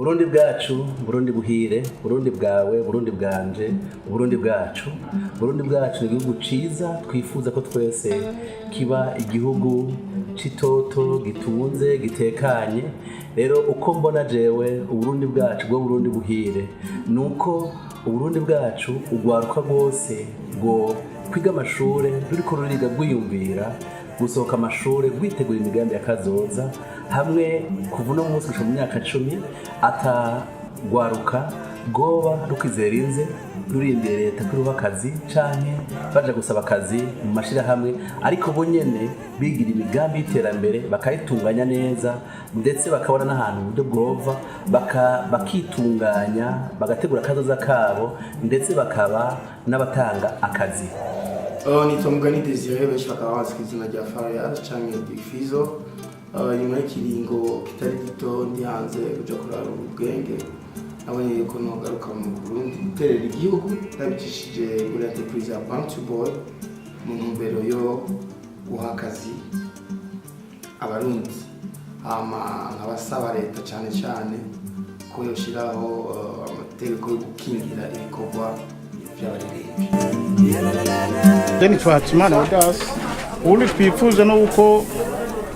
Burundi bwacu, Burundi buhire, Burundi bwawe, Burundi bwanje, Burundi bwacu. Burundi bwacu ni igihugu ciza twifuza ko twese kiba igihugu c'itoto, gitunze, gitekanye. Rero uko mbona jewe Uburundi bwacu bwo Burundi buhire, nuko Uburundi bwacu ugwaruka rwose bwo kwiga amashure ruriko ruriga rwiyumvira gusohoka amashure rwitegura imigambi ya kazoza, hamwe kuva uno munsi gushika mu myaka 10 atagwaruka rwoba rukwizera rurindiriye leta ko iruha akazi canke baja gusaba akazi mu mashirahamwe, ariko bo nyene bigira imigambi y'iterambere, bakayitunganya neza, ndetse bakabona n'ahantu uburyo bwova, bakitunganya, bagategura akazoza kabo, ndetse bakaba n'abatanga akazi. Nitwa Mugani Desire, benshi bakaba bazi ku izina rya Farias canke Difizo. Nyuma y'ikiringo kitari gito ndi hanze kuja kurara ubwenge, nabonye yuko nogaruka mu Burundi guterera igihugu ndabicishije muri entreprise ya Bantu Boy, mu ntumbero yo guha akazi Abarundi. Hama nkabasaba leta cane cane ko yoshiraho amategeko yo gukingira ibikorwa vy'abaririmbyi. Nitwa Hakimana Odas. Ubundi twifuza no uko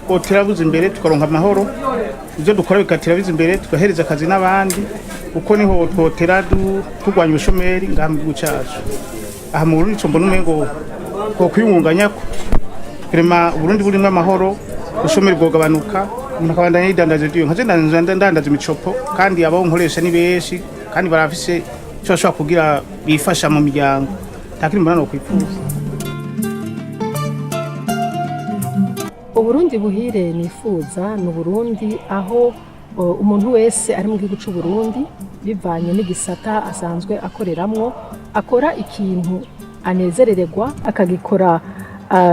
botera buza imbere, tukaronka amahoro, ibyo dukora bigatera biza imbere, tugahereza akazi n'abandi, kuko niho twotera turwanya ubushomeri ngaha mu gihugu cyacu. Aha mu Burundi mbona umengo twokwiyungunganyako. Vraiment, Uburundi burimwo amahoro, ubushomeri bwogabanuka, umuntu akabandanya yidandaza ibyo. Nkaje ndandaza imicopo, kandi abo nkoresha ni benshi, kandi barafise icyo bashobora kugira bifasha mu miryango. Nta kindi mbona nokwifuza. Uburundi buhire nifuza ni Uburundi aho umuntu wese ari mu gihugu c'u Burundi, bivanye n'igisata asanzwe akoreramwo, akora ikintu anezerererwa, akagikora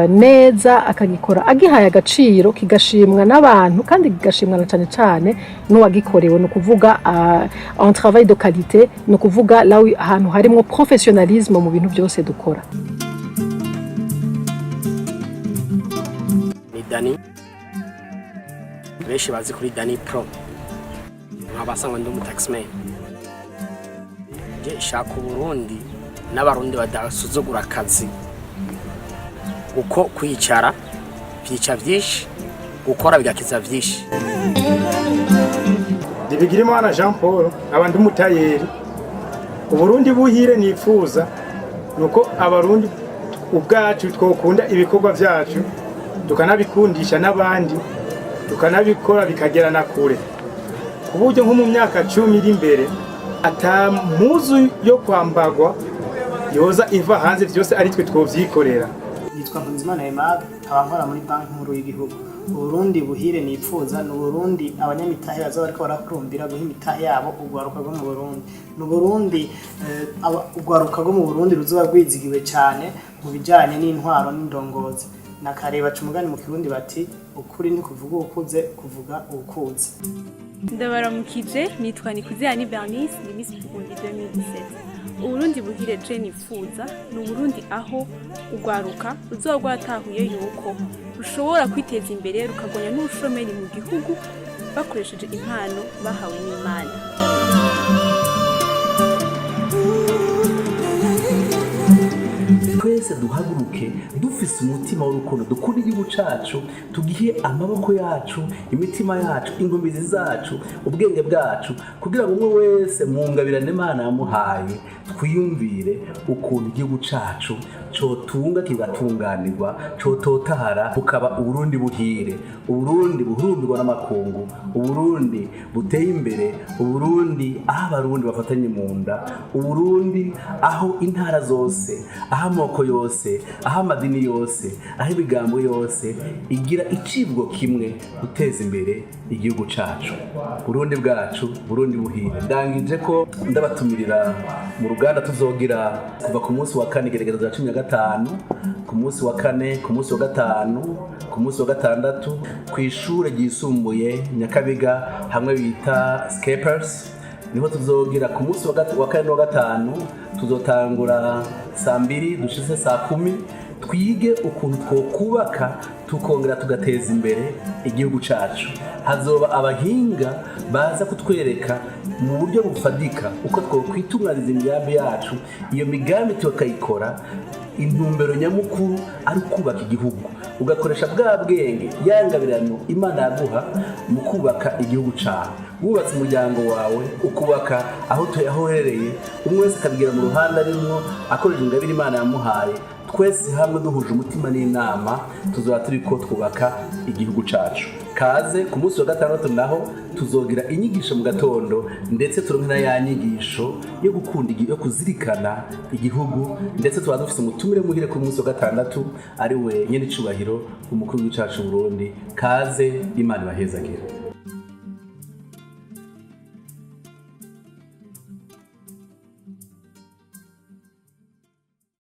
neza, akagikora agihaye agaciro, kigashimwa n'abantu kandi kigashimwa na cane cane n'uwagikorewe. Ni ukuvuga un travail de qualité, ni ukuvuga là où ahantu harimwo professionnalisme mu bintu byose dukora. Ni Dani, benshi bazi kuri Dani Pro, nkaba asanzwe ndi umutaximan. Je shaka Uburundi n'Abarundi badasuzugura akazi, uko kwicara vyica vyinshi, gukora bigakiza vyinshi. Bigirimana Jean Paul, nkaba ndi umutayeri. Uburundi buhire nifuza nuko Abarundi ubwacu twokunda ibikorwa vyacu, tukanabikundisha n'abandi, tukanabikora bikagera na kure, ku buryo nko mu myaka 10 iri imbere ata mpuzu yo kwambagwa yoza iva hanze, vyose ari twe twovyikorera. Nitwa Nkunzimana Aimable, nkaba nkora muri Banki Nkuru y'Igihugu. Uburundi buhire nipfuza ni Uburundi abanyamitahe bazoba bariko barakurumbira guha imitahe yabo urwaruka rwo mu Burundi. Ni Uburundi urwaruka rwo mu Burundi ruzoba rwizigiwe cyane mu bijanye n'intwaro n'indongozi. Nakare baca umugani mu Kirundi bati: "Ukuri ntikuvuga uwukuze, kuvuga uwukuze." Ndabaramukije, nitwa Nikuziyani Bernice, ni Miss Burundi 2017. Uburundi buhire je nifuza ni Uburundi aho urwaruka ruzoba rwatahuye yuko rushobora kwiteza imbere, rukagwanya n'ubushomeri mu gihugu, bakoresheje impano bahawe n'Imana. Twese duhaguruke dufise umutima w'urukundo, dukunde igihugu cacu, tugihe amaboko yacu, imitima yacu, inkomezi zacu, ubwenge bwacu, kugira ngo umwe wese mu ngabirane Imana yamuhaye twiyumvire ukuntu igihugu cacu cotunga, kigatunganirwa, cototahara, bukaba Uburundi buhire, Uburundi buhurumbirwa n'amakungu, Uburundi buteye imbere, Uburundi aho Abarundi bafatanye mu nda, Uburundi aho intara zose, aho amoko yose, aho amadini yose, aho imigambo yose igira icivugo kimwe: guteza imbere igihugu cacu. Burundi bwacu, Burundi buhire. Ndangije ko ndabatumirira mu ruganda tuzogira kuva ku munsi wa kane, igeregezo rya 15, ku munsi wa kane, ku munsi wa gatanu, ku munsi wa gatandatu, ku ishure ryisumbuye Nyakabiga, hamwe bita Scapers, niho tuzogira ku munsi wa kane n'uwa gatanu. Tuzotangura saa 2 dushize saa 10, twige ukuntu twokubaka, tukongera tugateza imbere igihugu cacu. Hazoba abahinga baza kutwereka. Mu buryo bufadika uko twokwitunganyiriza imigambi yacu, iyo migambi tukayikora intumbero nyamukuru ari ukubaka igihugu, ugakoresha bwa bwenge, ya ngabirano Imana yaguha mu kubaka igihugu cyawe, wubatse umuryango wawe, ukubaka aho utuye, aho uherereye, umwe wese akabigira mu ruhande arimwo akoresheje ingabire Imana yamuhaye. Twese hamwe duhuje umutima n'inama, tuzaba turi ko twubaka igihugu cyacu. Kaze ku munsi wa gatandatu, naho tuzogira inyigisho mu gatondo, ndetse turonke na ya nyigisho yo gukunda yo kuzirikana igihugu. Ndetse tuba dufite umutumire muhire ku munsi wa gatandatu, ari we nyene icubahiro umukuru w'igihugu cacu Burundi. Kaze, Imana ibahezagire.